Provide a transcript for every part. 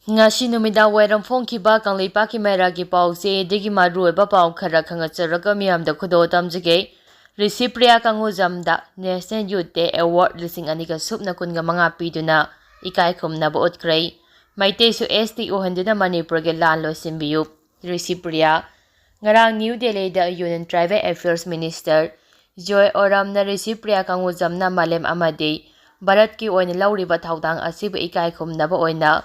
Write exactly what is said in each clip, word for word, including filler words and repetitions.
ꯉꯁꯤ ꯅꯨꯃꯤꯗꯥꯡ ꯋꯥꯏꯔꯝ ꯐꯣꯡꯈꯤꯕ ꯀꯪꯂꯩꯄꯥꯛꯀꯤ ꯃꯩꯔꯥꯒꯤ ꯄꯥꯎꯆꯦꯗꯒꯤ ꯃꯔꯨꯑꯣꯏꯕ ꯄꯥꯎ ꯈꯔ ꯈꯪꯍꯟꯖꯔꯒ ꯃꯤꯌꯥꯝꯗ ꯈꯨꯗꯣꯜ ꯇꯝꯖꯒꯦ꯫ ꯔꯤꯁꯤꯄ꯭ꯔꯤꯌꯥ ꯀꯪꯒꯨꯖꯝꯗ National Youth Day Award ꯂꯤꯁꯤꯡ ꯑꯅꯤꯒ ꯁꯨꯞꯅ ꯀꯨꯟꯒ ꯃꯉꯥ ꯄꯤꯗꯨꯅ ꯏꯀꯥꯏ ꯈꯨꯝꯅꯕ ꯎꯠꯈ꯭ꯔꯦ꯫ ꯃꯩꯇꯩꯁꯨ S T ꯑꯣꯏꯍꯟꯗꯨꯅ ꯃꯅꯤꯄꯨꯔꯒꯤ ꯂꯥꯟ ꯂꯣꯏꯁꯤꯟꯕꯤꯌꯨ꯫ ꯔꯤꯁꯤꯄ꯭ꯔꯤꯌꯥ꯫ ꯉꯔꯥꯡ ꯅ꯭ꯌꯨ ꯗꯦꯜꯂꯤꯗ Union Tribal Affairs Minister ꯖꯣꯏ ꯑꯣꯔꯥꯝꯅ ꯔꯤꯁꯤꯄ꯭ꯔꯤꯌꯥ ꯀꯪꯒꯨꯖꯝꯅ ꯃꯥꯂꯦꯝ ꯑꯃꯗꯤ ꯚꯥꯔꯠꯀꯤ ꯑꯣꯏꯅ ꯂꯧꯔꯤꯕ ꯊꯧꯗꯥꯡ ꯑꯁꯤꯕꯨ ꯏꯀꯥꯏ ꯈꯨꯝꯅꯕ ꯑꯣꯏꯅ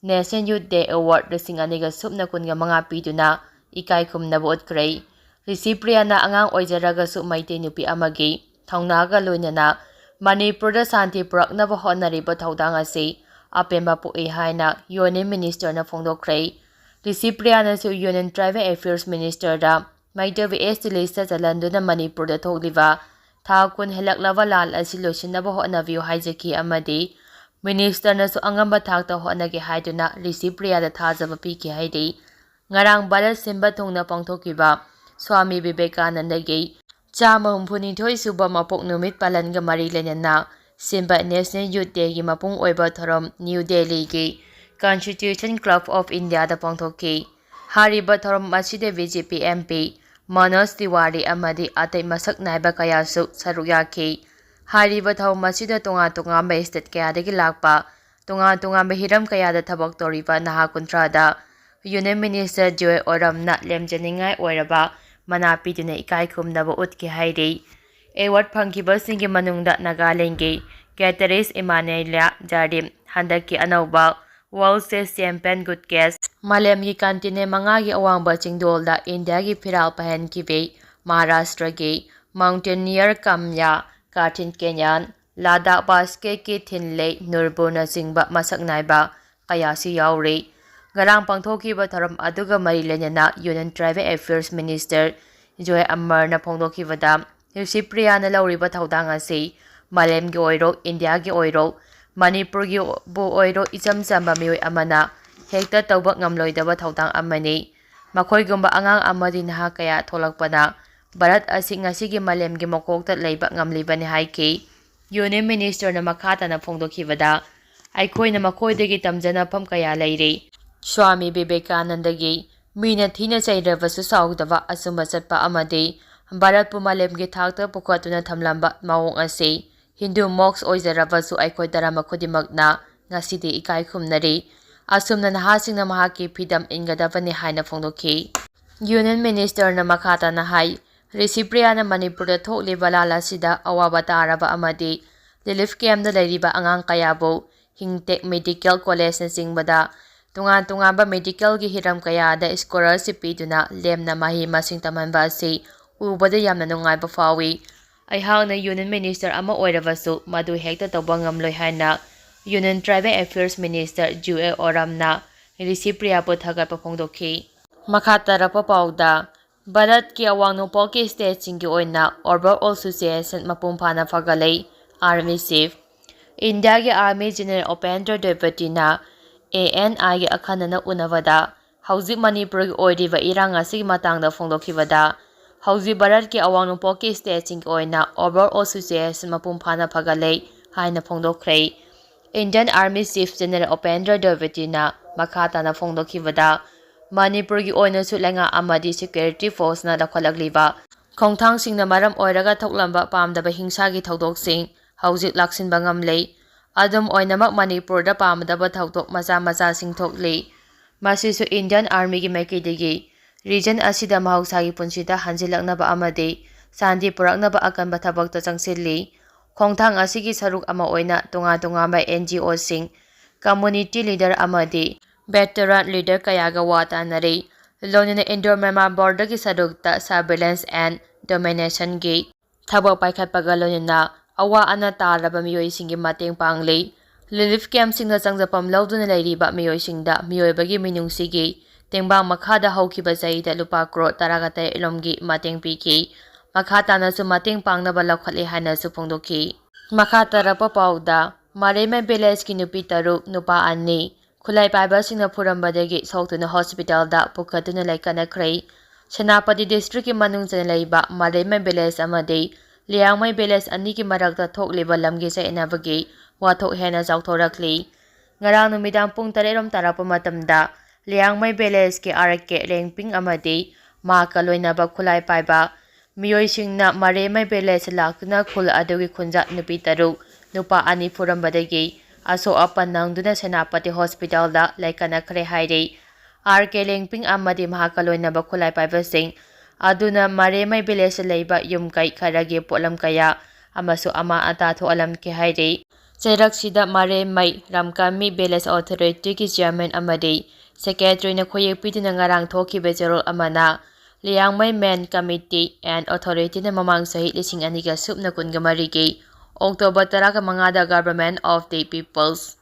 National Youth Day Award ꯂꯤꯁꯤꯡ ꯑꯅꯤꯒ ꯁꯨꯞꯅ ꯀꯨꯟꯒ ꯃꯉꯥ ꯄꯤꯗꯨꯅ ꯏꯀꯥꯏ ꯈꯨꯝꯅꯕ ꯎꯠꯈ꯭ꯔꯦ꯫ ꯔꯤꯁꯤꯄ꯭ꯔꯤꯌꯥꯅ ꯑꯉꯥꯡ ꯑꯣꯏꯖꯔꯒꯁꯨ ꯃꯩꯇꯩ ꯅꯨꯄꯤ ꯑꯃꯒꯤ ꯊꯧꯅꯥꯒ ꯂꯣꯏꯅꯅ ꯃꯅꯤꯄꯨꯔꯗ ꯁꯥꯟꯇꯤ ꯄꯨꯔꯛꯅꯕ ꯍꯣꯠꯅꯔꯤꯕ ꯊꯧꯗꯥꯡ ꯑꯁꯤ ꯑꯄꯦꯟꯕ ꯄꯣꯛꯏ ꯍꯥꯏꯅ Union Ministerꯅ ꯐꯣꯡꯗꯣꯛꯈ꯭ꯔꯦ꯫ ꯔꯤꯁꯤꯄ꯭ꯔꯤꯌꯥꯅꯁꯨ Union Tribal Affairs Ministerꯗ Meitei S T listꯇ ꯆꯜꯍꯟꯗꯨꯅ ꯃꯅꯤꯄꯨꯔꯗ ꯊꯣꯛꯂꯤꯕ ꯊꯥ ꯀꯨꯟ ꯍꯦꯜꯂꯛꯂꯕ ꯂꯥꯟ ꯑꯁꯤ ꯂꯣꯏꯁꯤꯟꯅꯕ ꯍꯣꯠꯅꯕꯤꯌꯨ ꯍꯥꯏꯖꯈꯤ ꯑꯃꯗꯤ Ministerꯅꯁꯨ ꯑꯉꯝꯕ ꯊꯥꯛꯇ ꯍꯣꯠꯅꯒꯦ ꯍꯥꯏꯗꯨꯅ ꯔꯤꯁꯤꯄ꯭ꯔꯤꯌꯥꯗ ꯊꯥꯖꯕ ꯄꯤꯈꯤ ꯍꯥꯏꯔꯤ꯫ ꯉꯔꯥꯡ ꯚꯥꯔꯠ ꯁꯤꯟꯕ ꯊꯨꯡꯅ ꯄꯥꯡꯊꯣꯛꯈꯤꯕ ꯁ꯭ꯋꯥꯃꯤ ꯕꯤꯕꯦꯀꯥꯅꯟꯗꯒꯤ ꯆꯥꯝꯃ ꯍꯨꯝꯐꯨꯅꯤꯊꯣꯏ ꯁꯨꯕ ꯃꯄꯣꯛ ꯅꯨꯃꯤꯠ ꯄꯥꯂꯟꯒ ꯃꯔꯤ ꯂꯩꯅꯅ ꯁꯤꯟꯕ National Youth Dayꯒꯤ ꯃꯄꯨꯡ ꯑꯣꯏꯕ ꯊꯧꯔꯝ ꯅ꯭ꯌꯨ ꯗꯦꯜꯂꯤꯒꯤ Constitution Club of Indiaꯗ ꯄꯥꯡꯊꯣꯛꯈꯤ꯫ ꯍꯥꯏꯔꯤꯕ ꯊꯧꯔꯝ ꯑꯁꯤꯗ B J P M P Manoj ꯇꯤꯋꯥꯔꯤ ꯑꯃꯗꯤ ꯑꯇꯩ ꯃꯁꯛ ꯅꯥꯏꯕ ꯀꯌꯥꯁꯨ ꯁꯔꯨꯛ ꯌꯥꯈꯤ꯫ ꯍꯥꯏꯔꯤꯕ ꯊꯧꯔꯝ ꯑꯁꯤꯗ ꯇꯣꯉꯥꯟ ꯇꯣꯉꯥꯟꯕ state ꯀꯌꯥꯗꯒꯤ ꯂꯥꯛꯄ ꯇꯣꯉꯥꯟ ꯇꯣꯉꯥꯟꯕ ꯍꯤꯔꯝ ꯀꯌꯥꯗ ꯊꯕꯛ ꯇꯧꯔꯤꯕ ꯅꯍꯥ ꯀꯨꯟꯊ꯭ꯔꯥꯗ Union Minister ꯖꯣꯏ ꯑꯣꯔꯝꯅ ꯂꯦꯝꯖꯅꯤꯡꯉꯥꯏ ꯑꯣꯏꯔꯕ ꯃꯅꯥ ꯄꯤꯗꯨꯅ ꯏꯀꯥꯏ ꯈꯨꯝꯅꯕ ꯎꯠꯈꯤ ꯍꯥꯏꯔꯤ꯫ Award ꯐꯪꯈꯤꯕꯁꯤꯡꯒꯤ ꯃꯅꯨꯡꯗ ꯅꯥꯒꯥꯂꯦꯟꯒꯤ Cateris Emanuela Jarim, ꯍꯟꯗꯛꯀꯤ ꯑꯅꯧꯕ World Chess Champion Gutkes, ꯃꯥꯂꯦꯝꯒꯤ continent ꯃꯉꯥꯒꯤ ꯑꯋꯥꯡꯕ ꯆꯤꯡꯗꯣꯜꯗ ꯏꯟꯗꯤꯌꯥꯒꯤ ꯐꯤꯔꯥꯜ ꯄꯥꯏꯍꯟꯈꯤꯕꯤ ꯃꯍꯥꯔꯥꯁꯇ꯭ꯔꯒꯤ mountaineer Kamya Karthikeyan, ꯂꯗꯥꯈ basketꯀꯤ ꯊꯤꯟꯂꯩ ꯅꯨꯔꯕꯨꯅꯆꯤꯡꯕ ꯃꯁꯛ ꯅꯥꯏꯕ ꯀꯌꯥꯁꯨ ꯌꯥꯎꯔꯤ꯫ ꯉꯔꯥꯡ ꯄꯥꯡꯊꯣꯛꯈꯤꯕ ꯊꯧꯔꯝ ꯑꯗꯨꯒ ꯃꯔꯤ ꯂꯩꯅꯅ Union Tribal Affairs Minister ꯖꯣꯏ ꯑꯃꯔꯅ ꯐꯣꯡꯗꯣꯛꯈꯤꯕꯗ, ꯔꯤꯁꯤꯄ꯭ꯔꯤꯌꯥꯅ ꯂꯧꯔꯤꯕ ꯊꯧꯗꯥꯡ ꯑꯁꯤ ꯃꯥꯂꯦꯝꯒꯤ ꯑꯣꯏꯔꯣ, ꯏꯟꯗꯤꯌꯥꯒꯤ ꯑꯣꯏꯔꯣ, ꯃꯅꯤꯄꯨꯔꯒꯤꯕꯨ ꯑꯣꯏꯔꯣ, ꯏꯆꯝ ꯆꯝꯕ ꯃꯤꯑꯣꯏ ꯑꯃꯅ ꯍꯦꯛꯇ ꯇꯧꯕ ꯉꯝꯂꯣꯏꯗꯕ ꯊꯧꯗꯥꯡ ꯑꯃꯅꯤ꯫ ꯃꯈꯣꯏꯒꯨꯝꯕ ꯑꯉꯥꯡ ꯑꯃꯗꯤ ꯅꯍꯥ ꯀꯌꯥ ꯊꯣꯛꯂꯛꯄꯅ ꯚꯥꯔꯠ ꯑꯁꯤ ꯉꯁꯤꯒꯤ ꯃꯥꯂꯦꯝꯒꯤ ꯃꯀꯣꯛꯇ ꯂꯩꯕ ꯉꯝꯂꯤꯕꯅꯤ ꯍꯥꯏꯈꯤ꯫ Union Ministerꯅ ꯃꯈꯥ ꯇꯥꯅ ꯐꯣꯡꯗꯣꯛꯈꯤꯕꯗ, ꯑꯩꯈꯣꯏꯅ ꯃꯈꯣꯏꯗꯒꯤ ꯇꯝꯖꯅꯐꯝ ꯀꯌꯥ ꯂꯩꯔꯤ꯫ ꯁ꯭ꯋꯥꯃꯤ ꯕꯤꯕꯦꯀꯥꯅꯟꯗꯒꯤ ꯃꯤꯅ ꯊꯤꯅ ꯆꯩꯔꯕꯁꯨ ꯁꯥꯎꯗꯕ ꯑꯆꯨꯝꯕ ꯆꯠꯄ ꯑꯃꯗꯤ ꯚꯥꯔꯠꯄꯨ ꯃꯥꯂꯦꯝꯒꯤ ꯊꯥꯛꯇ ꯄꯨꯈꯠꯇꯨꯅ ꯊꯝꯂꯝꯕ ꯃꯑꯣꯡ ꯑꯁꯤ ꯍꯤꯟꯗꯨ ꯃꯣꯛꯁ ꯑꯣꯏꯖꯔꯕꯁꯨ ꯑꯩꯈꯣꯏ ꯙꯔꯃ ꯈꯨꯗꯤꯡꯃꯛꯅ ꯉꯁꯤꯗꯤ ꯏꯀꯥꯏ ꯈꯨꯝꯅꯔꯤ꯫ ꯑꯁꯨꯝꯅ ꯅꯍꯥꯁꯤꯡꯅ ꯃꯍꯥꯛꯀꯤ ꯐꯤꯗꯝ ꯏꯟꯒꯗꯕꯅꯤ ꯍꯥꯏꯅ ꯐꯣꯡꯗꯣꯛꯈꯤ꯫ ꯌꯨꯅꯤꯌꯟ ꯃꯤꯅꯤꯁꯇꯔꯅ ꯃꯈꯥ ꯇꯥꯅ ꯍꯥꯏ, ꯔꯤꯁꯤꯄ꯭ꯔꯤꯌꯥꯅ ꯃꯅꯤꯄꯨꯔꯗ ꯊꯣꯛꯂꯤꯕ ꯂꯥꯜ ꯑꯁꯤꯗ ꯑꯋꯥꯕ ꯇꯥꯔꯕ ꯑꯃꯗꯤ ꯔꯤꯂꯤꯐ ꯀꯦꯝꯞꯇ ꯂꯩꯔꯤꯕ ꯑꯉꯥꯡ ꯀꯌꯥꯕꯨ ꯍꯤꯡꯇꯦꯛ ꯃꯦꯗꯤꯀꯦꯜ ꯀꯣꯂꯦꯖꯅꯆꯤꯡꯕꯗ ꯇꯣꯉꯥꯟ ꯇꯣꯉꯥꯟꯕ ꯃꯦꯗꯤꯀꯦꯜꯒꯤ ꯍꯤꯔꯝ ꯀꯌꯥꯗ ꯁ꯭ꯀꯣꯂꯔꯁꯤꯞ ꯄꯤꯗꯨꯅ ꯂꯦꯝꯅ ꯃꯍꯩ ꯃꯁꯤꯡ ꯇꯝꯍꯟꯕ ꯑꯁꯤ ꯎꯕꯗ ꯌꯥꯝꯅ ꯅꯨꯡꯉꯥꯏꯕ ꯐꯥꯎꯏ꯫ ꯑꯩꯍꯥꯛꯅ ꯌꯨꯅꯤꯌꯟ ꯃꯤꯅꯤꯁꯇꯔ ꯑꯃ ꯑꯣꯏꯔꯕꯁꯨ ꯃꯗꯨ ꯍꯦꯛꯇ ꯇꯧꯕ ꯉꯝꯂꯣꯏ ꯍꯥꯏꯅ union tribal affairs minister Jual ꯑꯣꯔꯥꯝꯅ ꯔꯤꯁꯤꯄ꯭ꯔꯤꯌꯥꯕꯨ ꯊꯥꯒꯠꯄ ꯐꯣꯡꯗꯣꯛꯈꯤ꯫ ꯃꯈꯥ ꯇꯥꯔꯛꯄ ꯄꯥꯎꯗ, ꯚꯥꯔꯠꯀꯤ ꯑꯋꯥꯡ ꯅꯣꯡꯄꯣꯛꯀꯤ ꯁ꯭ꯇꯦꯠꯁꯤꯡꯒꯤ ꯑꯣꯏꯅ ꯑꯣꯚꯔ ꯑꯣꯜ ꯁꯤꯆꯨꯑꯦꯁꯟ ꯃꯄꯨꯡ ꯐꯥꯅ ꯐꯒꯠꯂꯛꯏ꯫ ꯑꯥꯔꯃꯤ ꯆꯤꯐ, ꯏꯟꯗꯤꯌꯥꯒꯤ army general Upendra ꯗ꯭ꯋꯤꯄꯦꯇꯤꯅ A N ꯑꯥꯏꯒꯤ ꯑꯈꯟꯅꯅ ꯎꯅꯕꯗ ꯍꯧꯖꯤꯛ ꯃꯅꯤꯄꯨꯔꯒꯤ ꯑꯣꯏꯔꯤꯕ ꯏꯔꯥꯡ ꯑꯁꯤꯒꯤ ꯃꯇꯥꯡꯗ ꯐꯣꯡꯗꯣꯛꯈꯤꯕꯗ, ꯍꯧꯖꯤꯛ ꯚꯥꯔꯠꯀꯤ ꯑꯋꯥꯡ ꯅꯣꯡꯄꯣꯛꯀꯤ ꯁ꯭ꯇꯦꯠꯁꯤꯡꯒꯤ ꯑꯣꯏꯅ ꯑꯣꯚꯔ ꯑꯣꯜ ꯁꯤꯆꯨꯑꯦꯁꯟ ꯃꯄꯨꯡ ꯐꯥꯅ ꯐꯒꯠꯂꯦ ꯍꯥꯏꯅ ꯐꯣꯡꯗꯣꯛꯈ꯭ꯔꯦ꯫ Indian army chief general Upendra ꯗ꯭ꯋꯤꯄꯦꯇꯤꯅ ꯃꯈꯥ ꯇꯥꯅ ꯐꯣꯡꯗꯣꯛꯈꯤꯕꯗ, ꯃꯅꯤꯄꯨꯔꯒꯤ ꯑꯣꯏꯅꯁꯨ ꯂꯩꯉꯥꯛ ꯑꯃꯗꯤ ꯁꯦꯀ꯭ꯌꯨꯔꯤꯇꯤ ꯐꯣꯔꯁꯅ ꯂꯧꯈꯠꯂꯛꯂꯤꯕ ꯈꯣꯡꯊꯥꯡꯁꯤꯡꯅ ꯃꯔꯝ ꯑꯣꯏꯔꯒ ꯊꯣꯛꯂꯝꯕ ꯄꯥꯝꯗꯕ ꯍꯤꯡꯁꯥꯒꯤ ꯊꯧꯗꯣꯛꯁꯤꯡ ꯍꯧꯖꯤꯛ ꯂꯥꯛꯁꯤꯟꯕ ꯉꯝꯂꯦ꯫ ꯑꯗꯨꯝ ꯑꯣꯏꯅꯃꯛ, ꯃꯅꯤꯄꯨꯔꯗ ꯄꯥꯝꯗꯕ ꯊꯧꯗꯣꯛ ꯃꯆꯥ ꯃꯆꯥꯁꯤꯡ ꯊꯣꯛꯂꯤ꯫ ꯃꯁꯤꯁꯨ ꯏꯟꯗꯤꯌꯟ ꯑꯥꯔꯃꯤꯒꯤ ꯃꯥꯏꯀꯩꯗꯒꯤ ꯔꯤꯖꯟ ꯑꯁꯤꯗ ꯃꯍꯧꯁꯥꯒꯤ ꯄꯨꯟꯁꯤꯗ ꯍꯟꯖꯤꯜꯂꯛꯅꯕ ꯑꯃꯗꯤ ꯁꯥꯟꯇꯤ ꯄꯨꯔꯛꯅꯕ ꯑꯀꯟꯕ ꯊꯕꯛꯇ ꯆꯪꯁꯤꯜꯂꯤ꯫ ꯈꯣꯡꯊꯥꯡ ꯑꯁꯤꯒꯤ ꯁꯔꯨꯛ ꯑꯃ ꯑꯣꯏꯅ ꯇꯣꯉꯥꯟ ꯇꯣꯉꯥꯟꯕ ꯑꯦꯟ ꯖꯤ ꯑꯣꯁꯤꯡ, ꯀꯝꯃꯨꯅꯤꯇꯤ ꯂꯤꯗꯔ ꯑꯃꯗꯤ ꯚꯦꯇꯔꯥꯟ ꯂꯤꯗꯔ ꯀꯌꯥꯒ ꯋꯥ ꯇꯥꯅꯔꯤ꯫ ꯂꯣꯏꯅꯅ ꯏꯟꯗꯣ ꯃ꯭ꯌꯥꯟꯃꯥꯔ ꯕꯣꯔꯗꯔꯒꯤ ꯁꯔꯨꯛꯇ ꯁꯔꯚꯤꯂꯦꯟꯁ ꯑꯦꯟ ꯗꯣꯃꯤꯅꯦꯁꯟꯒꯤ ꯊꯕꯛ ꯄꯥꯏꯈꯠꯄꯒ ꯂꯣꯏꯅꯅ ꯑꯋꯥ ꯑꯅꯥ ꯇꯥꯔꯕ ꯃꯤꯑꯣꯏꯁꯤꯡꯒꯤ ꯃꯇꯦꯡ ꯄꯥꯡꯂꯤ꯫ ꯔꯤꯂꯤꯐ ꯀꯦꯝꯞꯁꯤꯡꯗ ꯆꯪꯖꯐꯝ ꯂꯧꯗꯨꯅ ꯂꯩꯔꯤꯕ ꯃꯤꯑꯣꯏꯁꯤꯡꯗ ꯃꯤꯑꯣꯏꯕꯒꯤ ꯃꯤꯅꯨꯡꯁꯤꯒꯤ ꯇꯦꯡꯕꯥꯡ ꯃꯈꯥꯗ ꯍꯧꯈꯤꯕ ꯆꯍꯤꯗ ꯂꯨꯄꯥ ꯀ꯭ꯔꯣꯔ ꯇꯔꯥꯒ ꯇꯔꯦꯠ ꯔꯣꯝꯒꯤ ꯃꯇꯦꯡ ꯄꯤꯈꯤ꯫ ꯃꯈꯥ ꯇꯥꯅꯁꯨ ꯃꯇꯦꯡ ꯄꯥꯡꯅꯕ ꯂꯧꯈꯠꯂꯦ ꯍꯥꯏꯅꯁꯨ ꯐꯣꯡꯗꯣꯛꯈꯤ꯫ ꯃꯈꯥ ꯇꯥꯔꯛꯄ ꯄꯥꯎꯗ, ꯃꯔꯦꯃ ꯚꯤꯂꯦꯖꯀꯤ ꯅꯨꯄꯤ ꯇꯔꯨꯛ, ꯅꯨꯄꯥ ꯑꯅꯤ ꯈꯨꯠꯂꯥꯏ ꯄꯥꯏꯕꯁꯤꯡꯅ ꯐꯨꯔꯝꯕꯗꯒꯤ ꯁꯣꯛꯇꯨꯅ ꯍꯣꯁꯄꯤꯇꯥꯜꯗ ꯄꯨꯈꯠꯇꯨꯅ ꯂꯩꯀꯠꯅꯈ꯭ꯔꯦ꯫ ꯁꯦꯅꯥꯄꯇꯤ ꯗꯤꯁꯇ꯭ꯔꯤꯛꯀꯤ ꯃꯅꯨꯡ ꯆꯟꯅ ꯂꯩꯕ ꯃꯔꯦꯃ ꯚꯤꯂꯦꯖ ꯑꯃꯗꯤ ꯂꯤꯌꯥꯡꯃꯩ ꯚꯤꯂꯦꯖ ꯑꯅꯤꯒꯤ ꯃꯔꯛꯇ ꯊꯣꯛꯂꯤꯕ ꯂꯝꯒꯤ ꯆꯌꯦꯠꯅꯕꯒꯤ ꯋꯥꯊꯣꯛ ꯍꯦꯟꯅ ꯆꯥꯎꯊꯣꯔꯛꯂꯤ꯫ ꯉꯔꯥꯡ ꯅꯨꯃꯤꯗꯥꯡ ꯄꯨꯡ ꯇꯔꯦꯠ ꯔꯣꯝ ꯇꯥꯔꯛꯄ ꯃꯇꯝꯗ ꯂꯤꯌꯥꯡꯃꯩ ꯚꯤꯂꯦꯖꯀꯤ ꯑꯥꯔ ꯀꯦ ꯂꯦꯡꯄꯤꯡ ꯑꯃꯗꯤ ꯃꯍꯥꯛꯀ ꯂꯣꯏꯅꯕ ꯈꯨꯠꯂꯥꯏ ꯄꯥꯏꯕ ꯃꯤꯑꯣꯏꯁꯤꯡꯅ ꯃꯔꯦꯃꯩ ꯚꯤꯂꯦꯖ ꯂꯥꯛꯇꯨꯅ ꯈꯨꯜ ꯑꯗꯨꯒꯤ ꯈꯨꯟꯖꯥ ꯅꯨꯄꯤ ꯇꯔꯨꯛ, ꯅꯨꯄꯥ ꯑꯅꯤ ꯐꯨꯔꯝꯕꯗꯒꯤ ꯑꯁꯣꯛ ꯑꯄꯟ ꯅꯪꯗꯨꯅ ꯁꯦꯅꯥꯄꯇꯤ ꯍꯣꯁꯄꯤꯇꯥꯜꯗ ꯂꯩꯀꯠꯅꯈ꯭ꯔꯦ ꯍꯥꯏꯔꯤ꯫ ꯑꯥꯔ ꯀꯦ ꯂꯦꯡꯄꯤꯡ ꯑꯃꯗꯤ ꯃꯍꯥꯛꯀ ꯂꯣꯏꯅꯕ ꯈꯨꯠꯂꯥꯏ ꯄꯥꯏꯕꯁꯤꯡ ꯑꯗꯨꯅ ꯃꯔꯦꯃꯩ ꯚꯤꯂꯦꯖꯇ ꯂꯩꯕ ꯌꯨꯝ ꯀꯩ ꯈꯔꯒꯤ ꯄꯣꯠꯂꯝ ꯀꯌꯥ ꯑꯃꯁꯨ ꯑꯃꯥ ꯑꯇꯥ ꯊꯣꯛꯍꯜꯂꯝꯈꯤ ꯍꯥꯏꯔꯤ꯫ ꯆꯩꯔꯛꯁꯤꯗ ꯃꯔꯦꯃꯩ ꯔꯝꯀꯥꯃꯤ ꯚꯤꯂꯦꯖ ꯑꯣꯊꯣꯔꯤꯇꯤꯒꯤ ꯆꯤꯌꯔꯃꯦꯟ ꯑꯃꯗꯤ ꯁꯦꯀ꯭ꯔꯦꯇꯔꯤꯅ ꯈꯣꯌꯦꯛ ꯄꯤꯗꯨꯅ ꯉꯔꯥꯡ ꯊꯣꯛꯈꯤꯕ ꯆꯦꯔꯣꯜ ꯑꯃꯅ ꯂꯤꯌꯥꯡꯃꯩ ꯃꯦꯟ ꯀꯃꯤꯇꯤ ꯑꯦꯟ ꯑꯣꯊꯣꯔꯤꯇꯤꯅ ꯃꯃꯥꯡ ꯆꯍꯤ ꯂꯤꯁꯤꯡ ꯑꯅꯤꯒ ꯁꯨꯞꯅ ꯀꯨꯟꯒ ꯃꯔꯤꯒꯤ ꯑꯣꯛꯇꯣꯕꯔ ꯇꯔꯥꯒ ꯃꯉꯥꯗ Government of the People's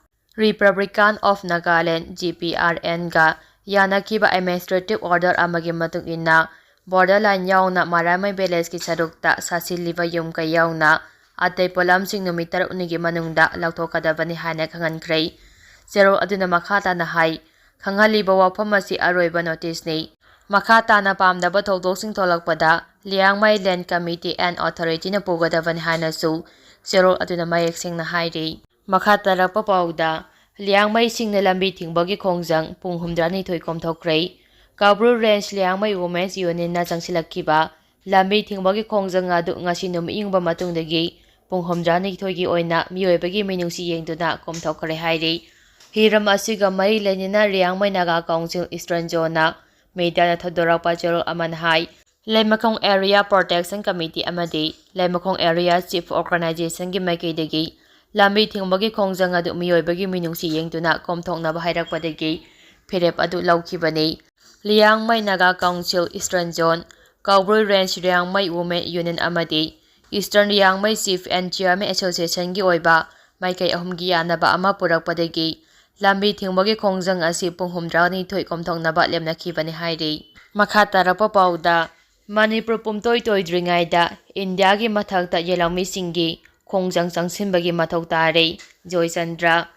Republican of Nagaland, G P R ꯑꯦꯟꯒ ꯌꯥꯅꯈꯤꯕ administrative order ꯑꯃꯒꯤ ꯃꯇꯨꯡ ꯏꯟꯅ border line ꯌꯥꯎꯅ ꯃꯔꯥꯃꯩ ꯚꯤꯂꯦꯖꯀꯤ ꯁꯔꯨꯛꯇ ꯁꯥꯁꯤꯜꯂꯤꯕ ꯌꯨꯝ ꯀꯩ ꯌꯥꯎꯅ ꯑꯇꯩ ꯄꯣꯠꯂꯝꯁꯤꯡ ꯅꯨꯃꯤꯠ ꯇꯔꯨꯛꯅꯤꯒꯤ ꯃꯅꯨꯡꯗ ꯂꯧꯊꯣꯛꯀꯗꯕꯅꯤ ꯍꯥꯏꯅ ꯈꯪꯍꯟꯈ꯭ꯔꯦ꯫ ꯆꯦꯔꯣꯜ ꯑꯗꯨꯅ ꯃꯈꯥ ꯇꯥꯅ ꯍꯥꯏ, ꯈꯪꯍꯜꯂꯤꯕ ꯋꯥꯐꯝ ꯑꯁꯤ ꯑꯔꯣꯏꯕ ꯅꯣꯇꯤꯁꯅꯤ꯫ ꯃꯈꯥ ꯇꯥꯅ ꯄꯥꯝꯗꯕ ꯊꯧꯗꯣꯛꯁꯤꯡ ꯊꯣꯛꯂꯛꯄꯗ ꯂꯤꯌꯥꯡꯃꯩ Land Committee and Authorityꯅ ꯄꯨꯒꯗꯕꯅꯤ ꯍꯥꯏꯅꯁꯨ ꯆꯦꯔꯣꯜ ꯑꯗꯨꯅ ꯃꯌꯦꯛ ꯁꯦꯡꯅ ꯍꯥꯏꯔꯤ꯫ ꯃꯈꯥ ꯇꯥꯔꯛꯄ ꯄꯥꯎꯗ, ꯂꯤꯌꯥꯡꯃꯩꯁꯤꯡꯅ ꯂꯝꯕꯤ ꯊꯤꯡꯕꯒꯤ ꯈꯣꯡꯖꯪ ꯄꯨꯡ ꯍꯨꯝꯗ꯭ꯔꯥꯅꯤꯊꯣꯏ ꯀꯣꯝꯊꯣꯛꯈ꯭ꯔꯦ꯫ ꯀꯧꯕ꯭ꯔꯨ ꯔꯦꯟꯖ ꯂꯤꯌꯥꯡꯃꯩ Women's Unionꯅ ꯆꯪꯁꯤꯜꯂꯛꯈꯤꯕ ꯂꯝꯕꯤ ꯊꯤꯡꯕꯒꯤ ꯈꯣꯡꯖꯪ ꯑꯗꯨ ꯉꯁꯤ ꯅꯨꯃꯤꯠ ꯌꯨꯡꯕ ꯃꯇꯨꯡꯗꯒꯤ ꯄꯨꯡ ꯍꯨꯝꯗ꯭ꯔꯥꯅꯤꯊꯣꯏꯒꯤ ꯑꯣꯏꯅ ꯃꯤꯑꯣꯏꯕꯒꯤ ꯃꯤꯅꯨꯡꯁꯤ ꯌꯦꯡꯗꯨꯅ ꯀꯣꯝꯊꯣꯛꯈ꯭ꯔꯦ ꯍꯥꯏꯔꯤ꯫ ꯍꯤꯔꯝ ꯑꯁꯤꯒ ꯃꯔꯤ ꯂꯩꯅꯅ ꯂꯤꯌꯥꯡꯃꯩ Naga Council Eastern Zoneꯅ ꯃꯤꯗꯤꯌꯥꯗ ꯊꯧꯗꯣꯔꯛꯄ ꯆꯦꯔꯣꯜ ꯑꯃꯅ ꯍꯥꯏ, ꯂꯩꯃꯈꯣꯡ Area Protection Committee ꯑꯃꯗꯤ ꯂꯩꯃꯈꯣꯡ Area Chief Organizationꯒꯤ ꯃꯥꯏꯀꯩꯗꯒꯤ ꯂꯝꯕꯤ ꯊꯤꯡꯕꯒꯤ ꯈꯣꯡꯖꯪ ꯑꯗꯨ ꯃꯤꯑꯣꯏꯕꯒꯤ ꯃꯤꯅꯨꯡꯁꯤ ꯌꯦꯡꯗꯨꯅ ꯀꯣꯝꯊꯣꯛꯅꯕ ꯍꯥꯏꯔꯛꯄꯗꯒꯤ ꯐꯤꯔꯦꯞ ꯑꯗꯨ ꯂꯧꯈꯤꯕꯅꯤ꯫ Liangmai Naga Council Eastern Zone, Koubru range Liangmai Women Union ꯑꯃꯗꯤ Eastern Liangmai Chief and Chairman Associationꯒꯤ ꯑꯣꯏꯕ ꯃꯥꯏꯀꯩ ꯑꯍꯨꯝꯒꯤ ꯌꯥꯅꯕ ꯑꯃ ꯄꯨꯔꯛꯄꯗꯒꯤ ꯂꯝꯕꯤ ꯊꯤꯡꯕꯒꯤ ꯈꯣꯡꯖꯪ ꯑꯁꯤ ꯄꯨꯡ ꯍꯨꯝꯗ꯭ꯔꯥꯅꯤꯊꯣꯏ ꯀꯣꯝꯊꯣꯛꯅꯕ ꯂꯦꯞꯅꯈꯤꯕꯅꯤ ꯍꯥꯏꯔꯤ꯫ ꯃꯈꯥ ꯇꯥꯔꯛꯄ ꯄꯥꯎꯗ, ꯃꯅꯤꯄꯨꯔ ꯄꯨꯝꯇꯣꯏ ꯇꯣꯏꯗ꯭ꯔꯤꯉꯩꯗ ꯏꯟꯗꯤꯌꯥꯒꯤ ꯃꯊꯛꯇ ꯌꯦꯜꯍꯧꯃꯤꯁꯤꯡꯒꯤ ꯈꯣꯡꯖꯪ ꯆꯪꯁꯤꯟꯕꯒꯤ ꯃꯊꯧ ꯇꯥꯔꯦ꯫ ꯖꯣꯏꯆꯟꯗ꯭ꯔ꯫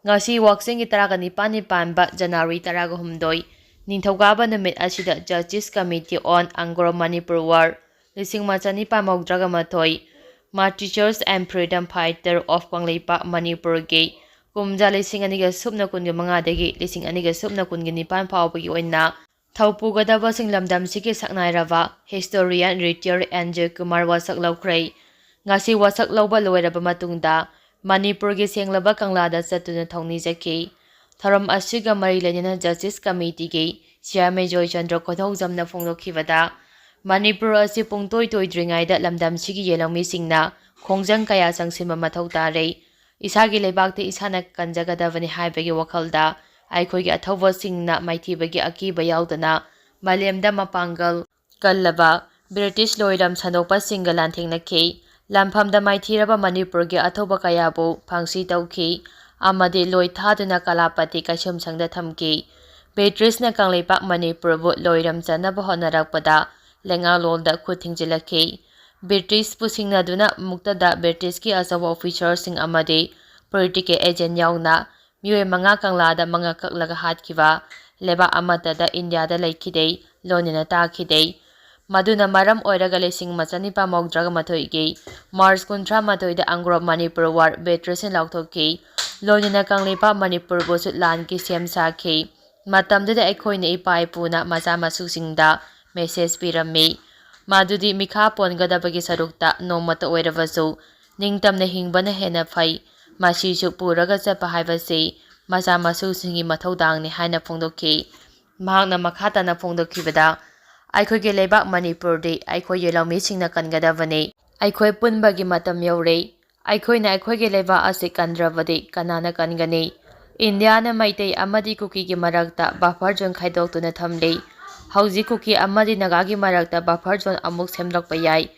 ꯉꯁꯤ ꯋꯥꯛꯆꯤꯡꯒꯤ ꯇꯔꯥꯒ ꯅꯤꯄꯥꯜꯅꯤ ꯄꯥꯟꯕ ꯖꯅꯋꯥꯔꯤ ꯇꯔꯥꯒ ꯍꯨꯝꯗꯣꯏ, ꯅꯤꯡꯊꯧꯀꯥꯕ ꯅꯨꯃꯤꯠ ꯑꯁꯤꯗ Justice Committee on Anglo Manipur War ꯂꯤꯁꯤꯡ ꯑꯃ ꯆꯅꯤꯄꯥꯟ ꯃꯧꯗ꯭ꯔꯥꯒ ꯃꯥꯊꯣꯏ, Martyrs and Freedom Fighter of Kangleipak ꯃꯅꯤꯄꯨꯔꯒꯤ ꯀꯨꯝꯖꯥ ꯂꯤꯁꯤꯡ ꯑꯅꯤꯒ ꯁꯨꯞꯅ ꯀꯨꯟꯒ ꯃꯉꯥꯗꯒꯤ ꯂꯤꯁꯤꯡ ꯑꯅꯤꯒ ꯁꯨꯞꯅ ꯀꯨꯟꯒ ꯅꯤꯄꯥꯟ ꯐꯥꯎꯕꯒꯤ ꯑꯣꯏꯅ ꯊꯧꯄꯨꯒꯗꯕꯁꯤꯡ ꯂꯝꯗꯝꯁꯤꯒꯤ ꯁꯛꯅꯥꯏꯔꯕ historian retired N J Kumar ꯋꯥꯁꯛ ꯂꯧꯈ꯭ꯔꯦ꯫ ꯉꯁꯤ ꯋꯥꯁꯛ ꯂꯧꯕ ꯂꯣꯏꯔꯕ ꯃꯇꯨꯡꯗ ꯃꯅꯤꯄꯨꯔꯒꯤ ꯁꯦꯡꯂꯕ ꯀꯪꯂꯥꯗ ꯆꯠꯇꯨꯅ ꯊꯧꯅꯤꯖꯈꯤ꯫ ꯊꯧꯔꯝ ꯑꯁꯤꯒ ꯃꯔꯤ ꯂꯩꯅꯅ Justice Committeeꯒꯤ Chairman ꯖꯣꯏꯆꯟꯗ꯭ꯔ ꯀꯣꯊꯧꯖꯝꯅ ꯐꯣꯡꯗꯣꯛꯈꯤꯕꯗ, ꯃꯅꯤꯄꯨꯔ ꯑꯁꯤ ꯄꯨꯡꯇꯣꯏ ꯇꯣꯏꯗ꯭ꯔꯤꯉꯩꯗ ꯂꯝꯗꯝꯁꯤꯒꯤ ꯌꯦꯜꯍꯧꯃꯤꯁꯤꯡꯅ ꯈꯣꯡꯖꯪ ꯀꯌꯥ ꯆꯪꯁꯤꯟꯕ ꯃꯊꯧ ꯇꯥꯔꯦ꯫ ꯏꯁꯥꯒꯤ ꯂꯩꯕꯥꯛꯇ ꯏꯁꯥꯅ ꯀꯟꯖꯒꯗꯕꯅꯤ ꯍꯥꯏꯕꯒꯤ ꯋꯥꯈꯜꯗ ꯑꯩꯈꯣꯏꯒꯤ ꯑꯊꯧꯕꯁꯤꯡꯅ ꯃꯥꯏꯊꯤꯕꯒꯤ ꯑꯀꯤꯕ ꯌꯥꯎꯗꯅ ꯃꯥꯂꯦꯝꯗ ꯃꯄꯥꯡꯒꯜ ꯀꯜꯂꯕ ꯕ꯭ꯔꯤꯇꯤꯁ ꯂꯣꯏꯔꯝ ꯁꯟꯗꯣꯛꯄꯁꯤꯡꯒ ꯂꯥꯟꯊꯦꯡꯅꯈꯤ꯫ ꯂꯥꯟꯐꯝꯗ ꯃꯥꯏꯊꯤꯔꯕ ꯃꯅꯤꯄꯨꯔꯒꯤ ꯑꯊꯧꯕ ꯀꯌꯥꯕꯨ ꯐꯥꯡꯁꯤ ꯇꯧꯈꯤ ꯑꯃꯗꯤ ꯂꯣꯏ ꯊꯥꯗꯨꯅ ꯀꯂꯥꯄꯇꯤ ꯀꯩꯁꯨꯝꯁꯪꯗ ꯊꯝꯈꯤ꯫ ꯕ꯭ꯔꯤꯇꯤꯁꯅ ꯀꯪꯂꯩꯄꯥꯛ ꯃꯅꯤꯄꯨꯔꯕꯨ ꯂꯣꯏꯔꯝ ꯆꯟꯅꯕ ꯍꯣꯠꯅꯔꯛꯄꯗ ꯂꯩꯉꯥꯛꯂꯣꯟꯗ ꯈꯨꯠ ꯊꯤꯡꯖꯤꯜꯂꯛꯈꯤ꯫ ꯕ꯭ꯔꯤꯇꯤꯁꯄꯨ ꯁꯤꯡꯅꯗꯨꯅ ꯃꯨꯛꯇꯗ ꯕ꯭ꯔꯤꯇꯤꯁꯀꯤ ꯑꯆꯧꯕ officerꯁꯤꯡ ꯑꯃꯗꯤ political agent ꯌꯥꯎꯅ ꯃꯤꯑꯣꯏ ꯃꯉꯥ ꯀꯪꯂꯥꯗ ꯃꯉꯛ ꯀꯛꯂꯒ ꯍꯥꯠꯈꯤꯕ ꯂꯩꯕꯥꯛ ꯑꯃꯠꯇꯗ ꯏꯟꯗꯤꯌꯥꯗ ꯂꯩꯈꯤꯗꯦ, ꯂꯣꯟꯅꯅ ꯇꯥꯈꯤꯗꯦ꯫ ꯃꯗꯨꯅ ꯃꯔꯝ ꯑꯣꯏꯔꯒ ꯂꯤꯁꯤꯡ ꯑꯃ ꯆꯅꯤꯄꯥꯟ ꯃꯧꯗ꯭ꯔꯥꯒ ꯃꯥꯊꯣꯏꯒꯤ ꯃꯥꯔꯆ ꯀꯨꯟꯊ꯭ꯔꯥ ꯃꯥꯊꯣꯏꯗ Anglo Manipur War ꯕ꯭ꯔꯤꯇꯤꯁꯅ ꯂꯥꯎꯊꯣꯛꯈꯤ꯫ ꯂꯣꯟꯅꯅ ꯀꯪꯂꯩꯄꯥꯛ ꯃꯅꯤꯄꯨꯔꯕꯨꯁꯨ ꯂꯥꯟꯒꯤ ꯁꯦꯝ ꯁꯥꯈꯤ꯫ ꯃꯇꯝꯗꯨꯗ ꯑꯩꯈꯣꯏꯅ ꯏꯄꯥ ꯏꯄꯨꯅ ꯃꯆꯥ ꯃꯁꯨꯁꯤꯡꯗ message ꯄꯤꯔꯝꯃꯤ꯫ ꯃꯗꯨꯗꯤ ꯃꯤꯈꯥ ꯄꯣꯟꯒꯗꯕꯒꯤ ꯁꯔꯨꯛꯇ ꯅꯣꯡꯃꯇ ꯑꯣꯏꯔꯕꯁꯨ ꯅꯤꯡꯇꯝꯅ ꯍꯤꯡꯕꯅ ꯍꯦꯟꯅ ꯐꯩ꯫ ꯃꯁꯤꯁꯨ ꯄꯨꯔꯒ ꯆꯠꯄ ꯍꯥꯏꯕꯁꯤ ꯃꯆꯥ ꯃꯁꯨꯁꯤꯡꯒꯤ ꯃꯊꯧꯗꯥꯡꯅꯤ ꯍꯥꯏꯅ ꯐꯣꯡꯗꯣꯛꯈꯤ꯫ ꯃꯍꯥꯛꯅ ꯃꯈꯥ ꯇꯥꯅ ꯐꯣꯡꯗꯣꯛꯈꯤꯕꯗ, ꯑꯩꯈꯣꯏꯒꯤ ꯂꯩꯕꯥꯛ ꯃꯅꯤꯄꯨꯔꯗꯤ ꯑꯩꯈꯣꯏꯒꯤ ꯂꯧꯃꯤꯁꯤꯡꯅ ꯀꯟꯒꯗꯕꯅꯤ꯫ ꯑꯩꯈꯣꯏ ꯄꯨꯟꯕꯒꯤ ꯃꯇꯝ ꯌꯧꯔꯦ꯫ ꯑꯩꯈꯣꯏꯅ ꯑꯩꯈꯣꯏꯒꯤ ꯂꯩꯕꯥꯛ ꯑꯁꯤ ꯀꯟꯗ꯭ꯔꯕꯗꯤ ꯀꯅꯥꯅ ꯀꯟꯒꯅꯤ? ꯏꯟꯗꯤꯌꯥꯅ ꯃꯩꯇꯩ ꯑꯃꯗꯤ ꯀꯨꯀꯤꯒꯤ ꯃꯔꯛꯇ buffer zone ꯈꯥꯏꯗꯣꯛꯇꯨꯅ ꯊꯝꯂꯤ꯫ ꯍꯧꯖꯤꯛ ꯀꯨꯀꯤ ꯑꯃꯗꯤ ꯅꯥꯒꯥꯒꯤ ꯃꯔꯛꯇ buffer zone ꯑꯃꯨꯛ ꯁꯦꯝꯂꯛꯄ ꯌꯥꯏ꯫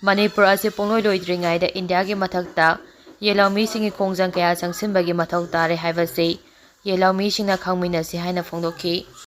ꯃꯅꯤꯄꯨꯔ ꯑꯁꯤ ꯄꯨꯡꯂꯣꯏ ꯂꯣꯏꯗ꯭ꯔꯤꯉꯩꯗ ꯏꯟꯗꯤꯌꯥꯒꯤ ꯃꯊꯛꯇ ꯌꯦꯜꯍꯧꯃꯤꯁꯤꯡꯒꯤ ꯈꯣꯡꯖꯪ ꯀꯌꯥ ꯆꯪꯁꯤꯟꯕꯒꯤ ꯃꯊꯧ ꯇꯥꯔꯦ ꯍꯥꯏꯕꯁꯤ ꯌꯦꯜꯍꯧꯃꯤꯁꯤꯡꯅ ꯈꯪꯃꯤꯟꯅꯁꯤ ꯍꯥꯏꯅ ꯐꯣꯡꯗꯣꯛꯈꯤ꯫